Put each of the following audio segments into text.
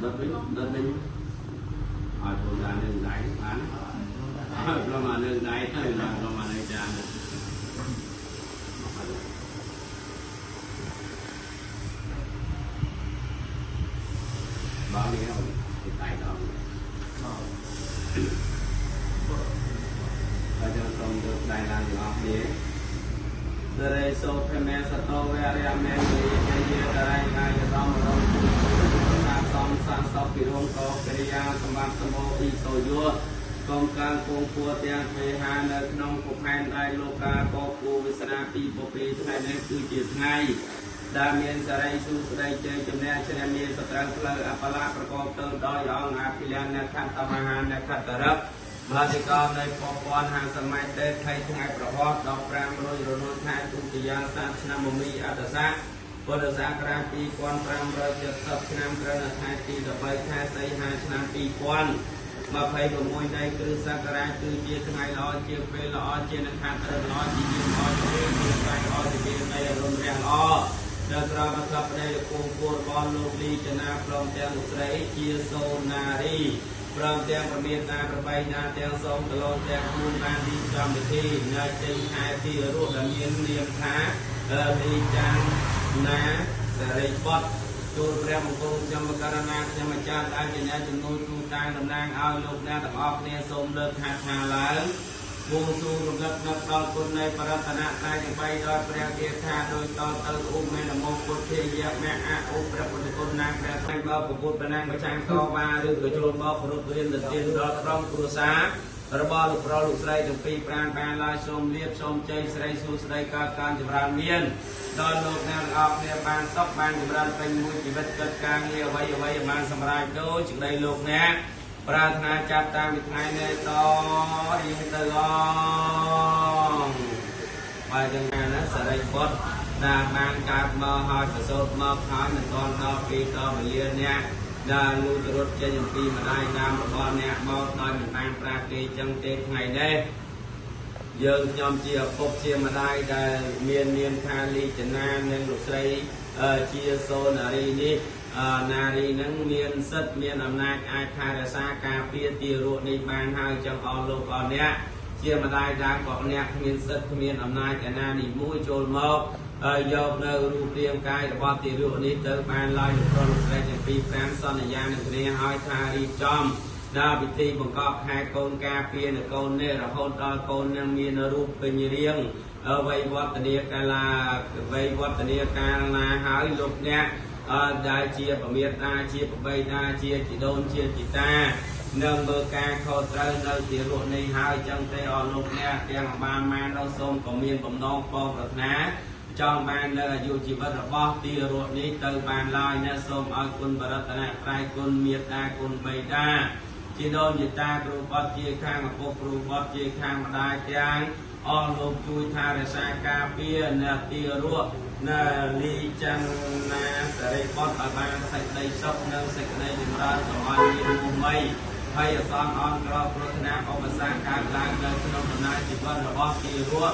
ដុតវិញដុតវិញឲ្យបងតានឹងដៃបានឲ្យប្រមាណនឹងដៃហើយប្រមាណនឹងចានបាទនេះដៃដល់ហើយយើងសូមលើកដៃឡើងទាំងអស់គ្នាសរិសោភមេសតោវរិយមេលីជយតរៃកាយតំរងសាសំសាសពពិរងកោកិរិយាសម្បត្តិសម្បូរអ៊ីសូយោកុំកាងគងពួរទាំងវេហានៅក្នុងភពផែនដីលោកកាកោគូវិសនាពីពពីថ្ងៃនេះគឺជាថ្ងៃដែលមានសរិសួស្តីជ័យជំនះឈ្នះមានសត្រូវផ្លូវអបលាប្រកបទៅដោយអង្គអភិលានខត្តមហានខត្តរៈមលាធិការនៃពពន់50ម៉ែត្រទេថៃថ្ងៃប្រហោះ15រោចរលូនខែទុតិយាសាឆ្នាំមមីអត្តស័កពុទ្ធសករាជ2570ឆ្នាំត្រូវនៅថ្ងៃទី13ខែសីហាឆ្នាំ2026នៃគ្រិស្តសករាជគឺជាថ្ងៃល្អជាពេលល្អជានខត្តរល្អជាយាមល្អជាថ្ងៃល្អជាពេលនៃអរុណរះល្អដល់ក្រមអធិបតីគង់គួររបស់លោកលីចនាព្រមទាំងលោកស្រីជាសូណារីព្រមទាំងប្រមានតាប្របីតាទាំងសូមកឡងទាំងគូនបានរៀបចំពិធីនៅចេញខែទីរស់ដែលមាននាមថាលីចាន់ណាសរិបុត្រទូលព្រះបង្គំខ្ញុំបករណាខ្ញុំអាចារ្យដែលជាអ្នកជំនួយទូតាំងតំណាងឲ្យលោកអ្នកទាំងអស់គ្នាសូមលើកថាថាឡើងបួងសួងរំលឹកនឹកដល់គុណនៃបរតនត្រ័យទាំងបីដោយព្រះគាថាដោយតទៅឧមេនមោពុទ្ធាយៈមៈអឧព្រះពុទ្ធគុណណាព្រះថ្លៃបពុទ្ធបណាំងប្រចាំតវ៉ាឬក៏ចូលមកគោរពរៀនទានដល់ក្រុមគ្រួសាររបស់លោកប្រុសលោកស្រីទាំងពីរប្រានបានឡើយសូមលៀបសូមជ័យស្រីសួស្តីកើតការចម្រើនមានដល់លោកអ្នកទាំងអស់គ្នាបានសុខបានចម្រើនពេញមួយជីវិតកិច្ចការងារអ្វីអ្វីបានសម្រេចដូចសេចក្តីលោកអ្នកប្រាថ្នាចាប់តាមពីថ្ងៃនេះតរៀងទៅអងបើយ៉ាងណាណាសរិបុត្រដែលបានកើតមកហើយប្រសូតមកហើយមិនទាន់ដល់ពេលដល់វេលាអ្នកដែលលូតរត់ចេញអំពីម្ដាយដើមរបស់អ្នកមកដោយមិនបានប្រាគេចឹងទេថ្ងៃនេះយើងខ្ញុំជាឪពុកជាម្ដាយដែលមាននាមថាលីចនានិងលោកស្រីជាសូណារីនេះណារីនឹងមានសិទ្ធិមានអំណាចអាចថែរក្សាការពារទារកនេះបានហើយចឹងអស់លោកអស់អ្នកជាម្ដាយដើមរបស់អ្នកគ្មានសិទ្ធិគ្មានអំណាចឯណានេះមួយចូលមកយកនៅរូបរាងកាយរបស់ទារកនេះទៅបានឡើយលោកប្រុសលោកស្រីទាំងពីរប្រាំសន្យានឹងគ្នាឲ្យថារៀបចំដល់ពិធីបង្កប់ខែកូនការពារនៅកូននេះរហូតដល់កូននឹងមានរូបពេញរាងវ័យវឌ្ឍនាកាលាវ័យវឌ្ឍនាកាលណាហើយលោកអ្នកដែលជាប្រមេតាជាប្របីតាជាជីដូនជាជីតានឹងមើលការខុសត្រូវនៅទារកនេះហើយចឹងទេអស់លោកអ្នកទាំងបានបានដល់សូមក៏មានបំណងបងប្រាថ្នាចង់បាននៅអាយុជីវិតរបស់ទារកនេះទៅបានឡើយអ្នកសូមឲ្យគុណបរតនត្រ័យគុណមេត្តាគុណបិតាជីដូនជីតាគ្រូបត់ជាខាងឪពុកគ្រូបត់ជាខាងម្ដាយទាំងអស់លោកជួយថែរក្សាការពារនៅទារកនៅលីចន្ទនាសរិបុត្រឲ្យបានសេចក្តីសុខនិងសេចក្តីចម្រើនកុំឲ្យមានមុំមីហើយអសន្នអន់ក្រគ្រោះថ្នាក់ឧបសគ្គកើតឡើងនៅក្នុងដំណើរជីវិតរបស់ទារក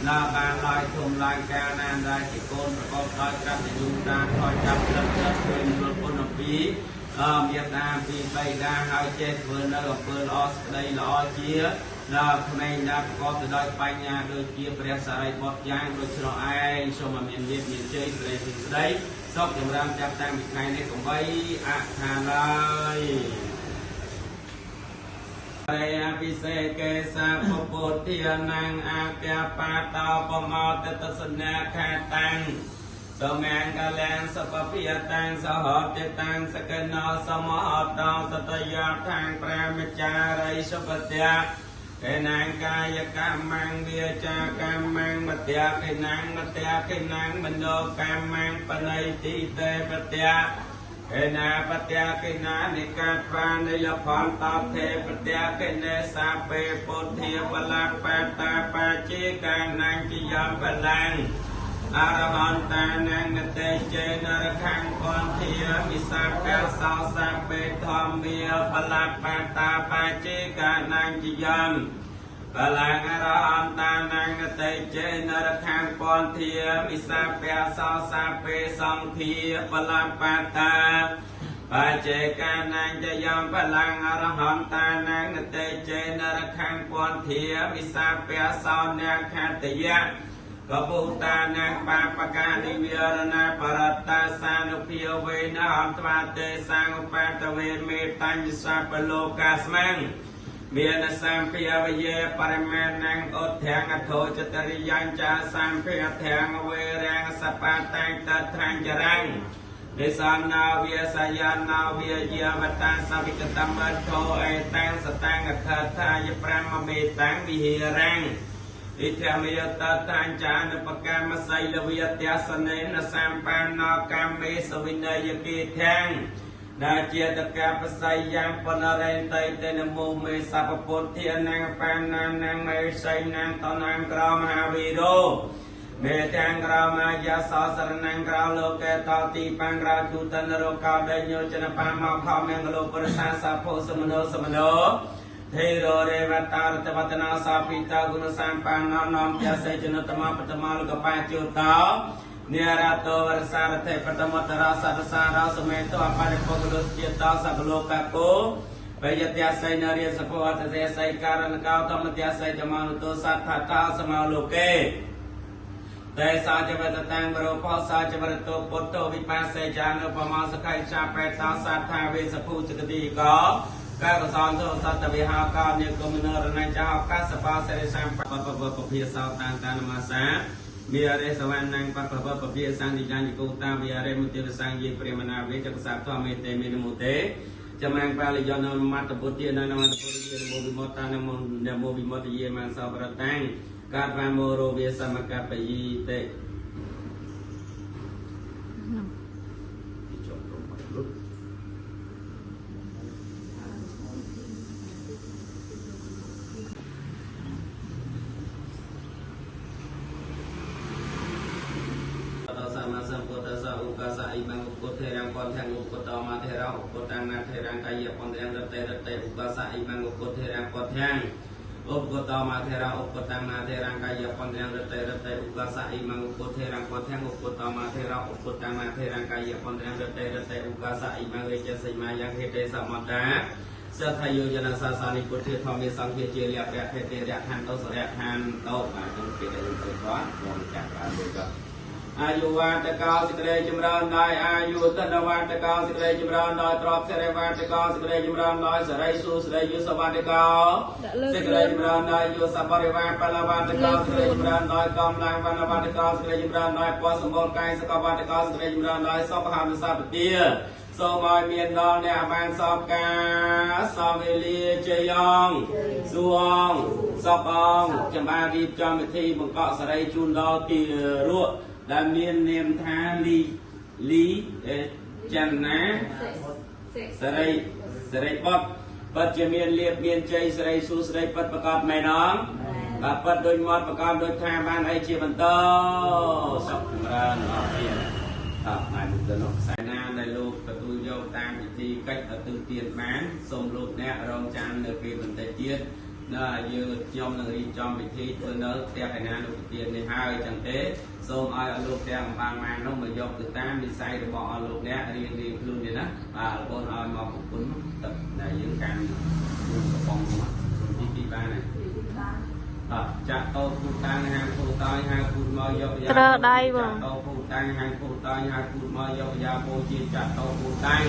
ណាបានឡើយធំឡើងកាលណាដែលជាកូនប្រកបដោយកតញ្ញូតាខយចាប់ផ្លឹកផ្លឹកជួយមលគុណអំពីមេត្តាពីបិតាហើយចេះធ្វើនៅអំពើល្អសេចក្តីល្អជាដល់ក្មេងដែលប្រកបទៅដោយបញ្ញាដូចជាព្រះសារីបុត្រយ៉ាងដូច្នោះឯងសូមឲ្យមានលាភមានជ័យស្រីស្ដីសុខចម្រើនចាប់តាំងពីថ្ងៃនេះកុំបីអខានឡើយព្រះអភិសេកេសាពុទ្ធានំអាគាបាតោបមោតតសនាខាតាំងសមង្គលាងសពភិយតាំងសហតិតាំងសកណោសមហតោសតយាខាងប្រាមចារីសុបត្យាកេណាងកាយកម្មងវាចាកម្មងមត្យាកេណាងមត្យាកេណាងមโนកម្មងបណៃទីតេបត្យាកេណាបត្យាកេណានិកាត្វានិលផន្តោទេបត្យាកេនេសាពេពុទ្ធាបលបតាបាជាកានាងជាយមបលាំងអរហន្តានងនតេចេនរខੰពន្ធាមិសាពសោសាពេធម្មាបលបតាបាជាកានាងជាយមបលាំងអរហន្តានងនតេចេនរខੰពន្ធាមិសាពសោសាពេសង្ឃាបលបតា បច្ចេកានាងចយំបលាំងអរហន្តានាងតេចេនរខាងពន្ធាវិសាពសោអ្នកខតយៈកពុតានាងបាបកានិវិរណាបរតាសានុភាវេនអន្តវាទេសាងឧបាតវេមេតញ្ញសពលោកាស្មੰមានសម្ភាវយេបរិមាណងឧទ្ធាងអធោចតរិយ៉ាងចាសម្ភាធាងវេរាងសបាតាំងតថាងចរាំងនិសានាវាសយានាវាយាវតាសវិកតមត្ថោអេតាំងសតាំងអធថាយប្រាំមេតាំងវិហិរាំងអិធមយតតាញចានុបកម្មសីលវិទសនេនសម្បានណកម្មមេសវិនយគិធាងដែលជាតកបស័យយ៉ាងបនរេតៃតេនមោមេសពពុទ្ធានាងបានណានាងមេសៃនាងតនាងក្រមហាវីរោមេទាំងក្រមាយាសោសរណងក្រលោកេតទីបាំងក្រជូតនរកោដេញោចនបាមកខមង្គលោបរិសាសភោសមនោសមនោធេររេវតារតវតនាសាភិតាគុណសម្បានណំទសេចនតមបតមលកបាជោតោនិរតោវរសារថេបតមតរសតសារោសមេតោអបរិពុកលជាតោសកលោកកោបយតិសៃនរិយសភោអតសេសៃការណកោធម្មតិសៃចមនុតោសត្ថតាសមោលោកេតេសាចវតតាំងបរោផសាចវរតោពុទ្ធោវិបាសេចានុបមសខៃចាបេតោសត្ថាវេសភុសកតិកោកាកសន្តោសត្វវិហាកានិគមនរណចោកាសបាសិរិសម្បពពពភាសោតានតានមាសាវិអរិសវណ្ណងបពពពភាសង្ឃិចានិកោតាវិអរិមុតិវសង្ឃយេព្រាមណាវេចកសាធមេតេមេនមុតេចមាងបាលយនមត្តពុទ្ធិននមត្តពុទ្ធិនមោវិមតតានមនមោវិមតយេមាសោប្រតាំងកាតវាមោរោវាសមកបយិតេសម្ពុទ្ធសឧកាសអ៊ីមងឧបធេរាំពន្ធាំងឧបតមាធេរោឧបតានាធេរាំងកាយពន្ធាំងរតេរតេឧកាសអ៊ីមងឧបធេរាំងពន្ធាំងឧបតមាធេរោឧបតានាធេរាំងកាយពន្ធាំងរតេរតេឧកាសអ៊ីមងឧបធេរាំងពន្ធាំងឧបតមាធេរោឧបតានាធេរាំងកាយពន្ធាំងរតេរតេឧកាសអ៊ីមងរិជសីមាយ៉ាងហេតេសមតាសទ្ធាយោជនាសាសានិពុទ្ធធម្មេសង្ឃាជាលៈភៈទេរៈឋានតោសរៈឋានតោបាទទាំងពីដែលយើងសូត្របងចាក់បានដូចអាយុវន្តកោសេចក្តីចម្រើនដោយអាយុតនវន្តកោសេចក្តីចម្រើនដោយទ្រព្យសិរីវន្តកោសេចក្តីចម្រើនដោយសិរីសួស្តីយុសវន្តកោសេចក្តីចម្រើនដោយយុសបរិវារបលវន្តកោសេចក្តីចម្រើនដោយកម្លាំងវណ្ណវន្តកោសេចក្តីចម្រើនដោយពណ៌សម្បុរកាយសកវន្តកោសេចក្តីចម្រើនដោយសុខហនុសពទាសូមឲ្យមានដល់អ្នកបានសពការសមវេលាជ័យអងសួងសពអងចំបានរៀបចំពិធីបង្កក់សិរីជូនដល់ទារកដែលមាននាមថាលីលីចន្ទនាសិរីសិរីបុត្រពិតជាមានលៀបមានជ័យសិរីសួស្តីពិតប្រកបមែនអងបាទពិតដូចមាត់ប្រកបដូចថាបានអីជាបន្តសុខចម្រើនអរគុណអរម៉ែមុខទៅនោះខ្សែណាដែលលោកទទួលយកតាមពិធីកិច្ចទទួលទានបានសូមលោកអ្នករងចាំនៅពេលបន្តិចទៀតនៅយើងខ្ញុំនឹងរៀបចំពិធីធ្វើនៅផ្ទះឯណាលោកទាននេះហើយចឹងទេសូមឲ្យអស់លោកទាំងបានមកនោះមកយកទៅតាមវិស័យរបស់អស់លោកអ្នករៀងរៀងខ្លួននេះណាបាទបងឲ្យមកប្រពន្ធទឹកដែលយើងកាន់កំប៉ុងមកទី2បានហើយបាទចាក់តោពូតាំងហាងពូតយហាងពូមកយកយ៉ា ត្រូវដៃបងតោពូតាំងហាងពូតយហាងពូមកយកយ៉ាបូជាចាក់តោពូតាំង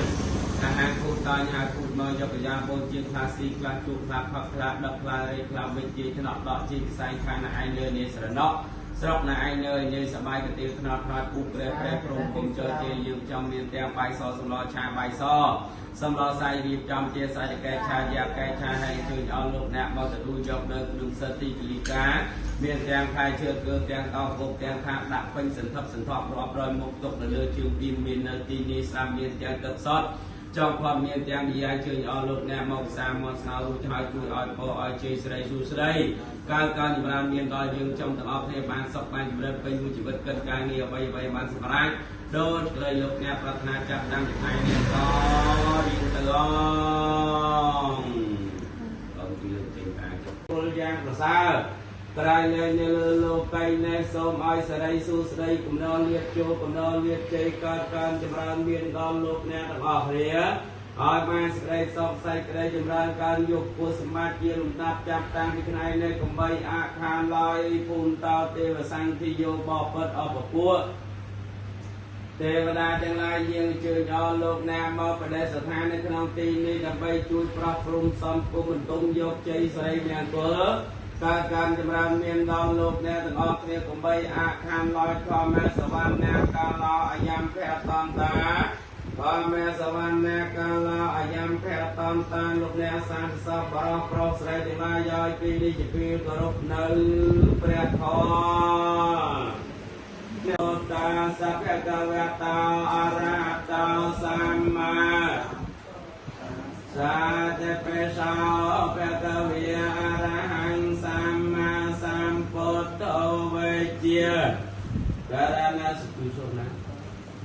ហាងពូតយហាងពូមកយកយ៉ាបូជាខ្លះស៊ីខ្លះជក់ខ្លះផឹកខ្លះដឹកខ្លះរេខ្លះវិជាថ្នាក់ដកជាខ្សែខាងឯងលើនេះស្រណកស្រុកណាឯងនៅនិយាយសបាយកាទៀវថ្នោតថ្នោតពូព្រះព្រះព្រំគុំចើជាយើងចំមានទាំងបាយសសម្លឆាបាយសសម្លសាយរៀបចំជាសាយកែឆាយ៉ាកែឆាហើយជួយអស់លោកអ្នកមកទទួលយកនៅក្នុងសិទ្ធិពលិកាមានទាំងផ្លែឈើគឺទាំងតោគោទាំងខាដាក់ពេញសន្ធឹកសន្ធាប់រាប់រយមុខទុកនៅលើជើងពីមាននៅទីនេះស្រាប់មានទាំងទឹកសុទ្ធចង់ផងមានទាំងនិយាយជើញអស់លោកអ្នកមកផ្សារមកស្ងោរួចហើយជួយឲ្យពោឲ្យជ័យស្រីសួស្តីកាលកាលចម្រើនមានដល់យើងចំទាំងអស់គ្នាបានសុខបានចម្រើនពេញមួយជីវិតកិច្ចការងារអ្វីអ្វីបានសម្រេចដូចក្តីលោកអ្នកប្រាថ្នាចាប់តាំងពីថ្ងៃនេះតរៀងទៅអងបងជឿចេញអាចពលយ៉ាងប្រសើរ ក្រៃលែងនៅលើលោកីនេះ សូមឲ្យសិរីសួស្តី កំណរលៀបចូល កំណរលៀបជ័យ កើតកើនចម្រើនមានដល់លោកអ្នកទាំងអស់គ្នា ឲ្យបានសេចក្តីសុខ សេចក្តីចម្រើនកើន យុគពុសម្បត្តិជាលំដាប់ ចាប់តាំងពីថ្ងៃនេះ កំបីអាខានឡើយ។ ភូមិតោទេវសង្ឃយោ បបិទ្ធអបពួកទេវតាទាំងឡាយ យើងអញ្ជើញអស់លោកអ្នកមកបដិស្ថាននៅក្នុងទីនេះ ដើម្បីជួយប្រោះព្រំសំគុំបន្ទុំយកជ័យសិរីមង្គល កើតកម្មចម្រើនមានដល់លោកអ្នកទាំងអស់គ្នា កំបីអាខានឡើយ។ ធម្មសវណ្ណកាលោ អយំភតន្តា ធម្មសវណ្ណកាលោ អយំភតន្តា។ លោកអ្នកសាធុសពបរោះប្រុសស្រីទាំងឡាយ ឲ្យពីនេះជាពេលគោរពនៅព្រះធម៌ យោតាសភកវតោ អរហតោ សម្មាសាតិបេសោ ភគវិអរហង្គ សម្មាសម្ពុទ្ធោ វេជាករណសុទុសុណា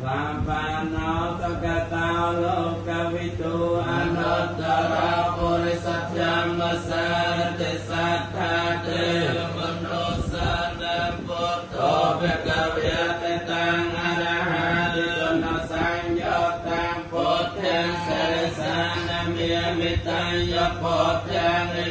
វាបាណោ សកតោ លោកវិទូ អនុត្តរោ ពុរិសធម្មសារតិ សត្ថាទេវមនុស្សនាពុទ្ធោ ភគវិតិតាំង អរហតិគុណសញ្ញតាំ ពុទ្ធាំសិរិសានមេមិតាយ ពុទ្ធាំ